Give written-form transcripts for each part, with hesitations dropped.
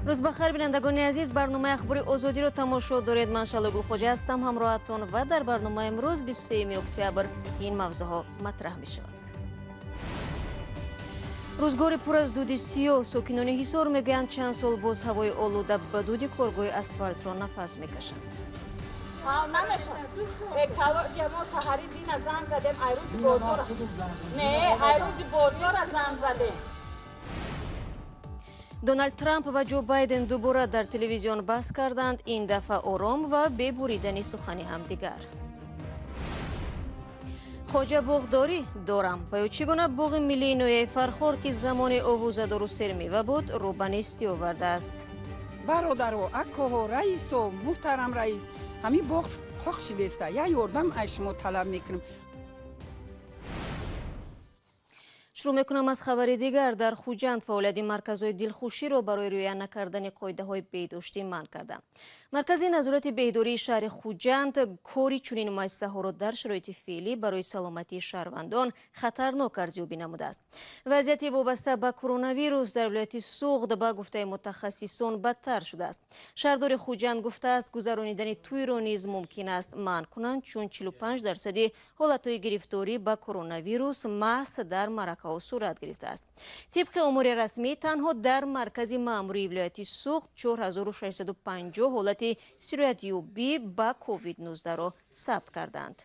Рӯз бахайр, бинандагони азиз. Барномаи Ахбори Озодиро тамошо доред. Ман Шало Гулхоҷа ҳастам ҳамроҳатон ва дар барномаи имрӯз, 23 октябр, ин мавзӯъҳо матраҳ мешаванд. Рӯзгори пур аз дуди сиёҳ. Сокинони Ҳисор мегӯянд, чанд сол боз ҳавои олуда ба дуди коргоҳи асфалтро нафас мекашанд. Ҳал намешавад. Экология, мо саҳари дина занг задем, айрӯзи бозор. Не, айрӯзи бозора занг задем. Доналд Трамп ва Ҷо Байден дубора дар телевизион баҳс карданд, ин дафъа ором ва бебуридани сухани ҳамдигар. Хоҷа, боғдорӣ дорам ва ё чӣ гуна боғи миллии ноҳияи Фархор, ки замони овозадору сермева буд, рӯ ба нестӣ овардааст? Бародаро, акоҳо, раисо, муҳтарам раис, ҳамин боғ қоқ шидеста, як ёрдам аз шумо талаб мекунем. Шурӯъ мекунам аз хабари дигар. Дар Хуҷанд фаъолияти марказҳои дилхуширо барои риоя накардани қоидаҳои беҳдоштӣ манъ карданд. Маркази назорати беҳдории шаҳри Хуҷанд кори чунин муассисаҳоро дар шароити феълӣ барои саломатии шаҳрвандон хатарнок арзёбӣ намудааст. Вазъияти вобаста ба коронавирус дар вилояти Суғд, ба гуфтаи мутахассисон, бадтар шудааст. Шаҳрдори Хуҷанд гуфтааст, гузаронидани тӯйро низ мумкин аст манъ кунанд, чун 45 дарсади ҳолатҳои гирифторӣ ба коронавирус маҳз дар маъракаҳо сурат гирифтааст. Тибқи омори расмӣ, танҳо дар маркази маъмурии вилояти Суғд 4650 ҳолати сироятёбӣ ба COVID-19-ро сабт карданд.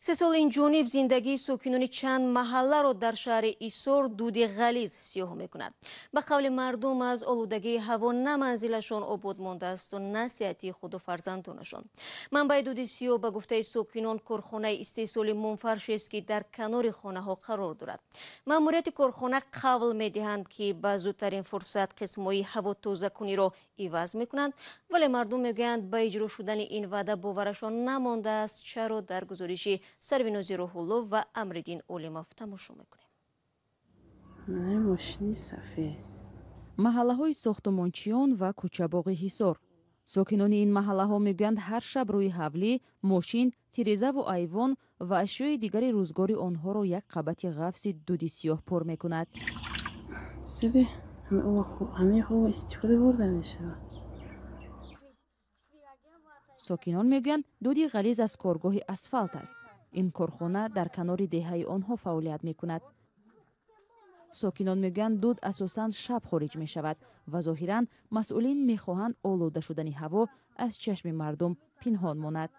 3 сол инҷониб зиндагии сокинони чанд маҳалларо дар шаҳри Исор дуди ғализ сиёҳ мекунад. Ба қавли мардум, аз олудагии ҳаво на манзилашон обод мондаасту на сиҳатии худу фарзандонашон. Манбаи дуди сиёҳ, ба гуфтаи сокинон, корхонаи истеҳсоли мумфаршест, ки дар канори хонаҳо қарор дорад. Маъмурияти корхона қавл медиҳанд, ки ба зудтарин фурсат қисмҳои ҳавотозакуниро иваз мекунанд, вале мардум мегӯянд, ба иҷро шудани ин ваъда боварашон намондааст. Чаро, дар гузориши Сарвинози Рӯҳулло ва Амриддин Олимов тамошо мекунем. Мошини сафед. Маҳаллаҳои сохтумончиён ва кӯчабоғи Ҳисор. Сокинони ин маҳаллаҳо мегӯянд, ҳар шаб рӯи ҳавлӣ, мошин, тирезаву айвон ва ашёи дигари рӯзгори онҳоро як қабати ғафси дуди сиёҳ пур мекунад. Ҳамаи истифода бурда мешавад. Сокинон мегӯянд, дуди ғализ аз коргоҳи асфалт аст. Ин корхона дар канори деҳаи онҳо фаъолият мекунад. Сокинон мегӯянд, дуд асосан шаб хориҷ мешавад ва зоҳиран масъулин мехоҳанд олуда шудани ҳаво аз чашми мардум пинҳон монад.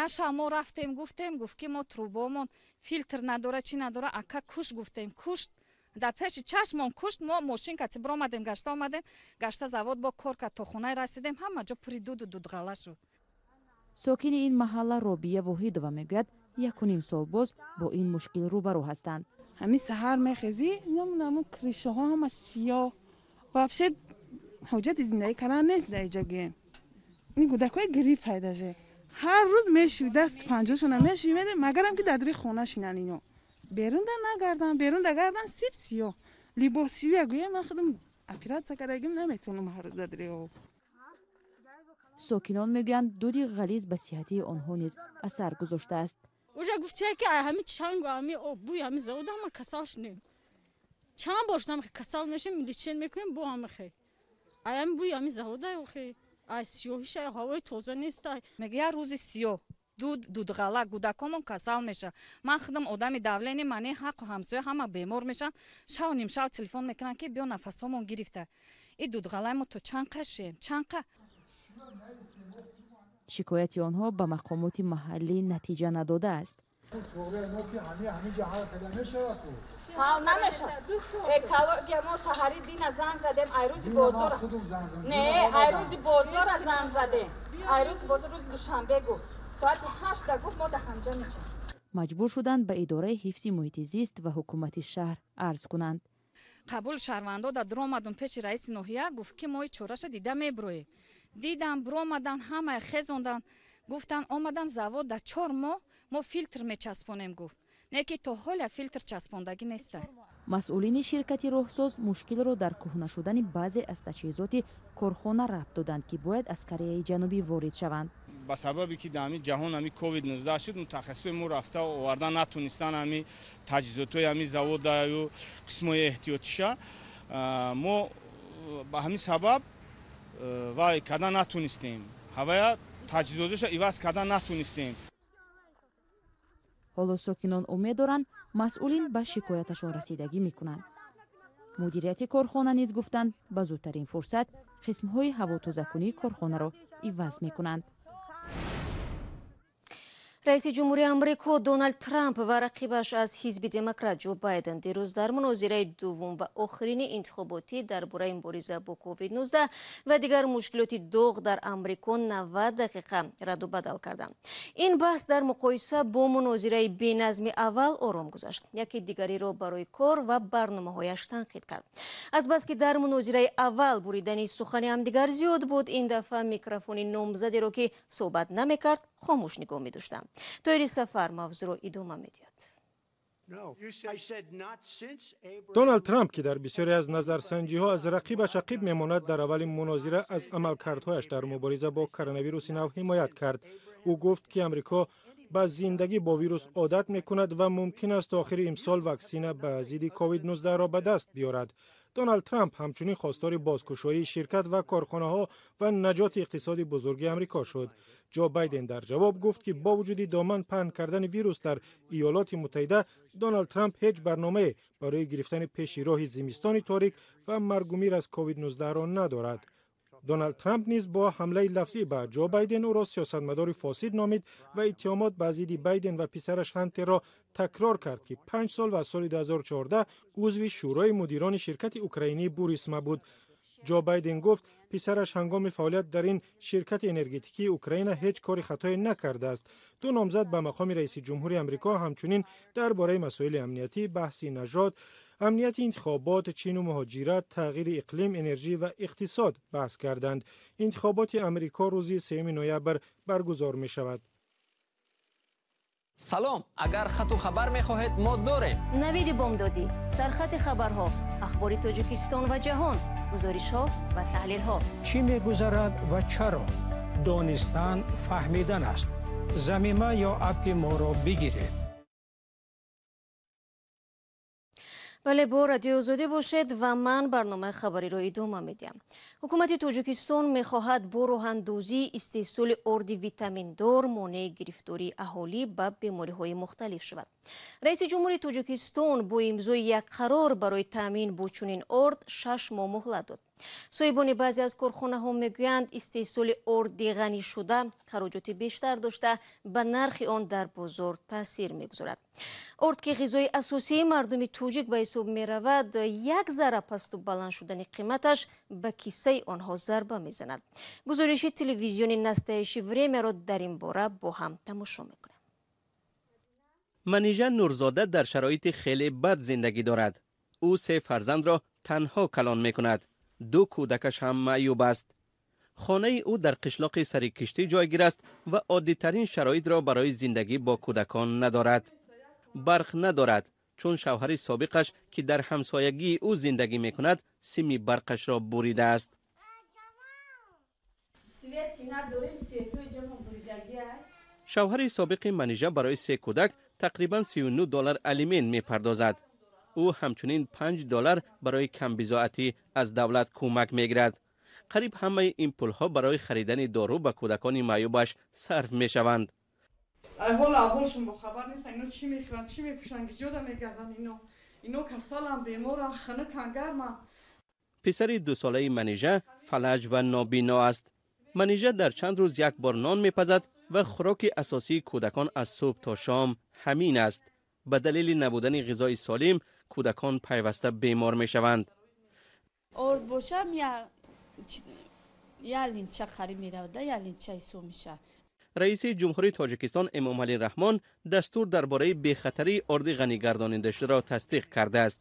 Як шаб мо рафтем, гуфтем, гуфт, ки мо трубомон филтр надора, чӣ надора, ака, куш гуфтем, кушт, дар пеши чашмон кушт. Мо мошин кати биромадем, гашта омадем, гашта завод бо кор кард, то хонаи расидем, ҳама ҷо пури дуду дудғала шуд. Сокини ин маҳалла Робия Воҳидова мегӯяд, якуним сол боз бо ин мушкил рӯбарӯ ҳастанд. Ҳамин саҳар мехезӣ, намунамун крышаҳо ҳама сиёҳ. Вообще ҳоҷати зиндагӣ кардан нест дар иҷа гӯем. Ин кӯдакҳои грипп пайдаше. Ҳар рӯз мешӯй, даст панҷошона мешӯй, магарам ки дар дари хона шинан ино. Берун да нагардан, берун да гардан, сип сиёҳ. Либосшӯя гӯем, ман худам оператсия кардагим, наметавонам ҳар рӯз дар дари об. Сокинон мегӯянд, дуди ғализ ба сиҳатии онҳо низ асар гузоштааст. Уже гуфтия, ки ҳами чангу ҳами бӯи ҳами завода ҳама касал шудем. Чанд бор шудам, касал мешем, лечение мекунем, бо ҳама хе. Ай ҳами бӯи ҳами завода, охе. Ай сиёҳиша, ҳавои тоза нест. Мега, як рӯзи сиёҳ, дуд, дудғала, кӯдакомон касал мешавад. Ман худам одами давление, мани ҳаққу ҳамсоя ҳама бемор мешаванд. Шаву нимшав телефон мекунанд, ки биё, нафасҳомон гирифта. И дудғалаи мо то чанд қашем? Чанд қа? Шикояти онҳо ба мақомоти маҳаллӣ натиҷа надодааст. Ҳал намешавад. Экология, мо саҳари дина занг задем, айрӯзи бозор. Не, айрӯзи бозора занг задем. Айрӯзи бозор, рӯзи душанбе гуфт. Соати 8-да гуфт, мо дар ҳамҷа мешавем. Маҷбур шуданд ба идораи ҳифзи муҳити зист ва ҳукумати шаҳр арз кунанд. Қабули шаҳрвандо да дуромадум пеши раиси ноҳия, гуфт, ки мои чораша дида меброем. Дидам, биромадан, ҳамая хезондан, гуфтан, омадан завод, дар 4 моҳ мо филтр мечаспонем, гуфт. Не ки то ҳоля филтр часпондагӣ неста. Масъулини ширкати роҳсоз мушкилро дар кӯҳна шудани баъзе аз таҷҳизоти корхона рабт доданд, ки бояд аз Кореяи Ҷанубӣ ворид шаванд. Ба сабабе ки дар ҳамин ҷаҳон ҳамин COVID-19 шуд, мутахассисои мо рафта оварда натонистанд ҳамин таҷҳизотҳои ҳамин заводаю қисмҳои эҳтиётиша. Мо Ба ҳамин сабаб вай кардан натунистем, ҳавая таҷҳизоташа иваз кардан натунистем. Ҳоло сокинон умед доранд, масъулин ба шикояташон расидагӣ мекунанд. Мудирияти корхона низ гуфтанд, ба зудтарин фурсат қисмҳои ҳавотозакунии корхонаро иваз мекунанд. Раиси ҷумҳури Амрико Доналд Трамп ва рақибаш аз ҳизби Демократ Ҷо Байден дирӯз дар мунозираи дуввум ва охирини интихоботӣ дар бораи мубориза бо COVID-19 ва дигар мушкилоти доғ дар Амрико 90 дақиқа раду бадал карданд. Ин баҳс дар муқоиса бо мунозираи беназми аввал ором гузашт. Яке дигариро барои кор ва барномаҳояш танқид кард. Азбаски дар мунозираи аввал буридани сухани ҳамдигар зиёд буд, ин дафъа микрофони номзадеро, ки суҳбат намекард, хомӯш нигоҳ медоштанд. Тоҳири Сафар мавзӯъро идома медиҳад. Доналд Трамп, ки дар бисёре аз назарсанҷиҳо аз рақибаш ақиб мемонад, дар аввали мунозира аз амалкардҳояш дар мубориза бо коронавируси нав ҳимоят кард. Ӯ гуфт, ки Амрико ба зиндагӣ бо вирус одат мекунад ва мумкин аст охири имсол ваксина ба зидди COVID-19 ро ба даст биёрад. Доналд Трамп ҳамчунин хостори бозкушоии ширкат ва корхонаҳо ва наҷоти иқтисоди бузурги Амрико шуд. Ҷо Байден дар ҷавоб гуфт, ки бо вуҷуди доман паҳн кардани вирус дар Иёлоти Муттаҳида, Доналд Трамп ҳеҷ барномае барои гирифтани пеши роҳи зимистони торик ва маргумир аз COVID-19 ро надорад. Доналд Трамп низ бо ҳамлаи лафзӣ ба Ҷо Байден ӯро сиёсатмадори фосид номид ва иттиҳомот ба зидди Байден ва писараш Ҳантерро такрор кард, ки 5 сол ва аз соли 2014 узви шӯрои мудирони ширкати украинии Бурисма буд. Ҷо Байден гуфт, писараш ҳангоми фаъолият дар ин ширкати энергетикии Украина ҳеҷ кори хатое накардааст. Ду номзад ба мақоми раиси ҷумҳури Амрико ҳамчунин дар бораи масоили амниятӣ, баҳси нажод, амнияти интихобот, Чину муҳоҷират, тағйири иқлим, энержӣ ва иқтисод баҳс карданд. Интихоботи Амрико рӯзи 3 ноябр баргузор мешавад. Салом, агар хату хабар мехоҳед, мо дорем. Навиди бомдодӣ, сархати хабарҳо, ахбори Тоҷикистон ва ҷаҳон, гузоришҳо ва таҳлилҳо. Чӣ мегузарад ва чаро? Донистан фаҳмидан аст. Замима ё аппи моро бигиред. Бале, бо Радиои Озодӣ бошед ва ман барномаи хабариро идома медиҳам. Ҳукумати Тоҷикистон мехоҳад бо роҳандозии истеҳсоли орди витаминдор монеи гирифтории аҳолӣ ба бемориҳои мухталиф шавад. Раиси ҷумҳури Тоҷикистон бо имзои як қарор барои таъмин бо чунин орд 6 моҳ муҳлат дод. Соҳибони баъзе аз корхонаҳо мегӯянд, истеҳсоли орди ғанишуда хароҷоти бештар дошта, ба нархи он дар бозор таъсир мегузорад. Орд, ки ғизои асосии мардуми тоҷик ба ҳисоб меравад, як зарра пасту баланд шудани қиматаш ба киссаи онҳо зарба мезанад. Гузориши телевизиони «Настоящее время» ро дар ин бора бо ҳам тамошо мекунем. Манижа Нурзода дар шароити хеле бад зиндагӣ дорад. Ӯ се фарзандро танҳо калон мекунад. Ду кӯдакаш ҳам маъюб аст. Хонаи ӯ дар қишлоқи сари киштӣ ҷойгир аст ва оддитарин шароитро барои зиндагӣ бо кӯдакон надорад. Барқ надорад, чун шавҳари собиқаш, ки дар ҳамсоягии ӯ зиндагӣ мекунад, сими барқашро буридааст. Свет ки надорем, светои ҷамо буридагия. Шавҳари собиқи Манижа барои се кӯдак тақрибан 39 доллар алимент мепардозад. Ӯ ҳамчунин 5 доллар барои камбизоатӣ аз давлат кӯмак мегирад. Қариб ҳамаи ин пулҳо барои харидани дору ба кӯдакони маъюбаш сарф мешаванд. Ай ҳол аҳволшон бохабар нестан. Ино чӣ мехӯранд, чӣ мепӯшанд, киҷода мегарданд? Ино касалан, беморан, хунукан, гарман. Писари дусолаи Манижа фалаҷ ва нобино аст. Манижа дар чанд рӯз як бор нон мепазад ва хӯроки асосии кӯдакон аз субҳ то шом ҳамин аст. Ба далели набудани ғизои солим кӯдакон пайваста бемор мешаванд. Орд бошам, я линча қариб меравада, я линча ҳисоб мешавад. Раиси ҷумҳурии Тоҷикистон Эмомалӣ Раҳмон дастур дар бораи бехатарии орди ғанигардонидашударо тасдиқ кардааст.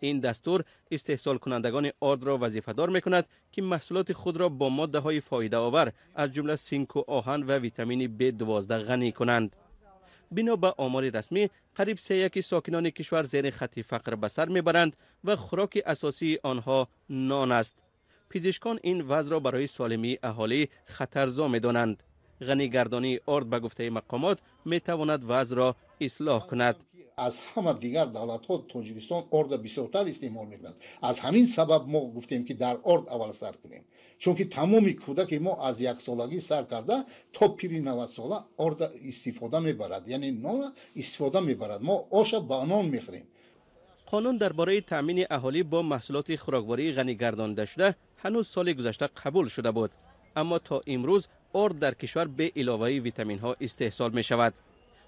Ин дастур истеҳсолкунандагони ордро вазифадор мекунад, ки маҳсулоти худро бо моддаҳои фоидаовар, аз ҷумла синку оҳан ва витамини B12 ғанӣ кунанд. Бино ба омори расмӣ, қариб сеяки сокинони кишвар зери хатти фақр ба сар мебаранд ва хӯроки асосии онҳо нон аст. Пизишкон ин вазъро барои солимии аҳолӣ хатарзо медонанд. Ғанигардонии орд ба гуфтаи мақомот метавонад вазъро ислоҳ кунад. Аз ҳама дигар давлатҳо Тоҷикистон орда бисёртар истеъмол мекунад. Аз ҳамин сабаб мо гуфтем, ки дар орд аввал сар кунем, чунки тамоми кӯдаки мо аз яксолагӣ сар карда то пири 90сола орда истифода мебарад, яъне нона истифода мебарад. Мо оша ба нон мехӯрем. Қонун дар бораи таъмини аҳолӣ бо маҳсулоти хӯроквории ғанигардонидашуда ҳанӯз соли гузашта қабул шуда буд, аммо то имрӯз орд дар кишвар бе иловаи витаминҳо истеҳсол мешавад.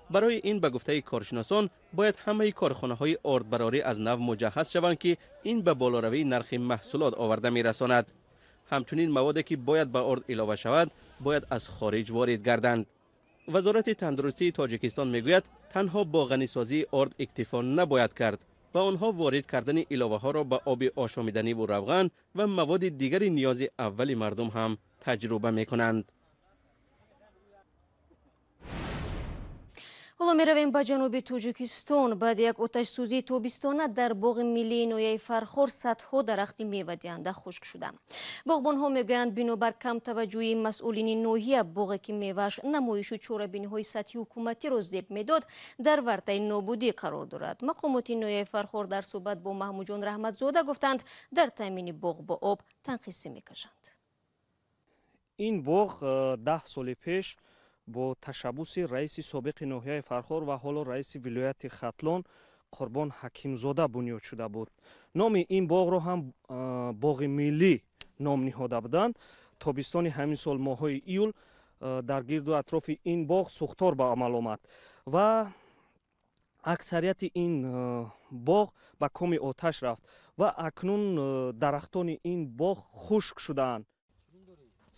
Барои ин ба гуфтаи коршиносон бояд ҳамаи корхонаҳои ордбарорӣ аз нав муҷаҳҳаз шаванд, ки ин ба болоравии нархи маҳсулот оварда мерасонад. Ҳамчунин маводе ки бояд ба орд илова шавад бояд аз хориҷ ворид гарданд. Вазорати тандурустии Тоҷикистон мегӯяд, танҳо бо ғанисозии орд иктифо набояд кард ва онҳо ворид кардани иловаҳоро ба оби ошомиданиву равған ва маводи дигари ниёзи аввали мардум ҳам таҷруба мекунанд. Ҳоло меравем ба ҷануби Тоҷикистон. Баъди як оташсӯзии тобистона дар боғи миллии ноҳияи Фархор садҳо дарахти мевадиҳанда хушк шуданд. Боғбонҳо мегӯянд, бинобар камтаваҷҷӯҳии масъулини ноҳия, боғе ки мевааш намоишу чорабиниҳои сатҳи ҳукуматиро зеб медод, дар вартаи нобудӣ қарор дорад. Мақомоти ноҳияи Фархор дар суҳбат бо Маҳмудҷон Раҳматзода гуфтанд, дар таъмини боғ бо об танқисӣ мекашанд. Ин боғ 10 соли пеш бо ташаббуси раиси собиқи ноҳияи Фархор ва ҳоло раиси вилояти Хатлон Қурбон Ҳакимзода бунёд шуда буд. Номи ин боғро ҳам боғи миллӣ ном ниҳода буданд. Тобистони ҳамин сол моҳҳои июл дар гирду атрофи ин боғ сӯхтор ба амал омад ва аксарияти ин боғ ба коми оташ рафт ва акнун дарахтони ин боғ хушк шудаанд.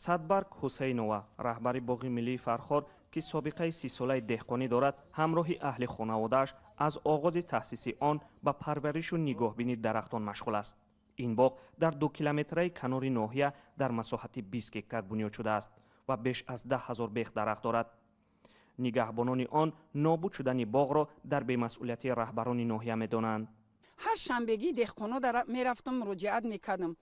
Садбарг Ҳусейнова, раҳбари боғи миллии Фархор, ки собиқаи 30-солаи деҳқонӣ дорад, ҳамроҳи аҳли хонаводааш аз оғози таъсиси он ба парваришу нигоҳбинии дарахтон машғул аст. Ин боғ дар 2 километраи канори ноҳия дар масоҳати 20 гектар бунёд шудааст ва беш аз 10 000 бех дарахт дорад. Нигаҳбонони он нобуд шудани боғро дар бемасъулияти раҳбарони ноҳия медонанд. Ҳар шанбегӣ деҳқоно мерафтам, муроҷиат мекардам.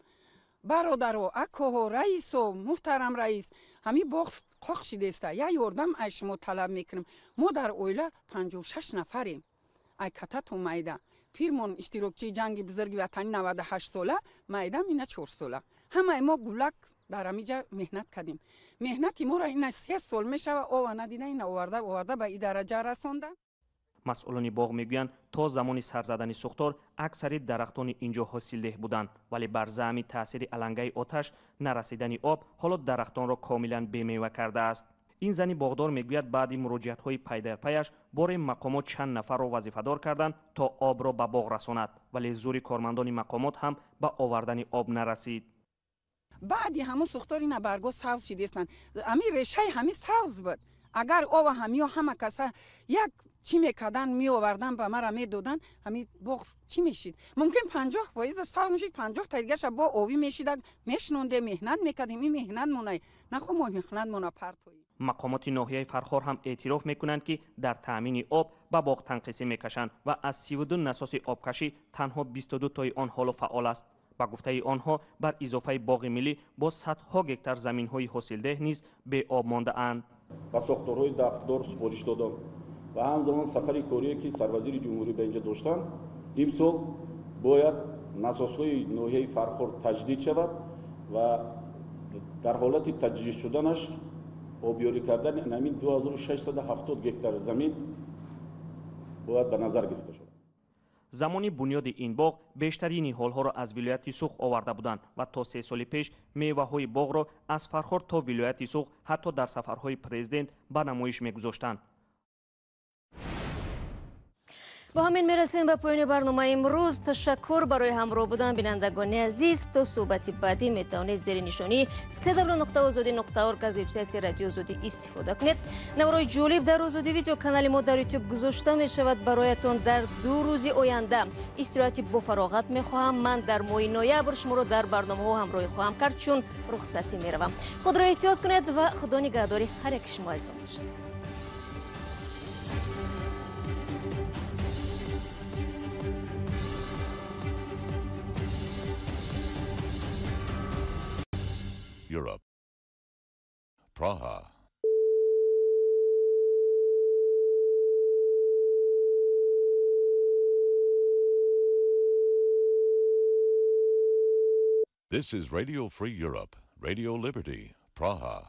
Бародаро, акоҳо, раисо, муҳтарам раис, ҳамин боғ қоқ шидеста. Як ёрдам аз шумо талаб мекунем. Мо дар оила 56 нафарем. Ай ката то майда. Пирмон иштирокчии ҷанги бузурги ватанӣ 98 сола, майдам ина 4 сола. Ҳамаи мо гулак дар ҳамиҷа меҳнат кардем. Меҳнати моро ина 3 сол мешава, ова надида, ина оварда, оварда ба и дараҷа расонда. Масъулони боғ мегӯянд, то замони сарзадани сӯхтор аксари дарахтони ин ҷо ҳосилдеҳ буданд, вале бар заъми таъсири алангаи оташ нарасидани об ҳоло дарахтонро комилан бемева кардааст. Ин зани боғдор мегӯяд, баъди муроҷиатҳои пайдарпаяш боре мақомот чанд нафарро вазифадор карданд то обро ба боғ расонад, вале зури кормандони мақомот ҳам ба овардани об нарасид. Баъди ҳамун сӯхтор ина баргҳо сабз шидестанд. Ҳамин решаи ҳамин сабз буд. Агар ова ҳамиё ҳама каса як чӣ мекардан, меовардан, ба мара медодан, ҳамин боғ чӣ мешид? Мумкин 50% сабз мешид, 50 та дигаша бо овӣ мешида, мешинондем, меҳнат мекардем. Ин меҳнат монай нахо мо меҳнат мона партоем. Мақомоти ноҳияи Фархор ҳам эътироф мекунанд, ки дар таъмини об ба боғ танқисӣ мекашанд ва аз 32 насоси обкашӣ танҳо 22 тои он ҳоло фаъол аст. Ба гуфтаи онҳо бар изофаи боғи миллӣ бо садҳо гектар заминҳои ҳосилдеҳ низ беоб мондаанд. Ба сохторҳои дахлдор супориш додам ва ҳамзамон сафари корие ки сарвазири ҷумҳурӣ ба инҷа доштанд, имсол бояд насосҳои ноҳияи Фархор таҷдид шавад ва дар ҳолати таҷдид шуданаш обёрӣ кардани ҳамин 2670 гектар замин бояд ба назар гирифта шавад. Замони бунёди ин боғ бештари ниҳолҳоро аз вилояти Суғд оварда буданд ва то 3 соли пеш меваҳои боғро аз Фархор то вилояти Суғд ҳатто дар сафарҳои президент ба намоиш мегузоштанд. Бо ҳамин мерасем ба поёни барномаи имрӯз. Ташаккур барои ҳамроҳ будан, бинандагони азиз. То суҳбати баъдӣ метавонед зери нишонии www.ozodi.org аз вебсайти Радио Озодӣ истифода кунед. Наврои ҷолиб дар Озодӣ видео канали мо дар YouTube гузошта мешавад бароятон дар 2 рӯзи оянда. Истироҳати бофароғат мехоҳам. Ман дар моҳи ноябр шуморо дар барномаҳо ҳамроҳӣ хоҳам кард, чун рухсатӣ меравам. Худро эҳтиёт кунед ва худо нигаҳдори ҳар яки шумо азизон бошад. Europe. Praha. This is Radio Free Europe, Radio Liberty, Praha.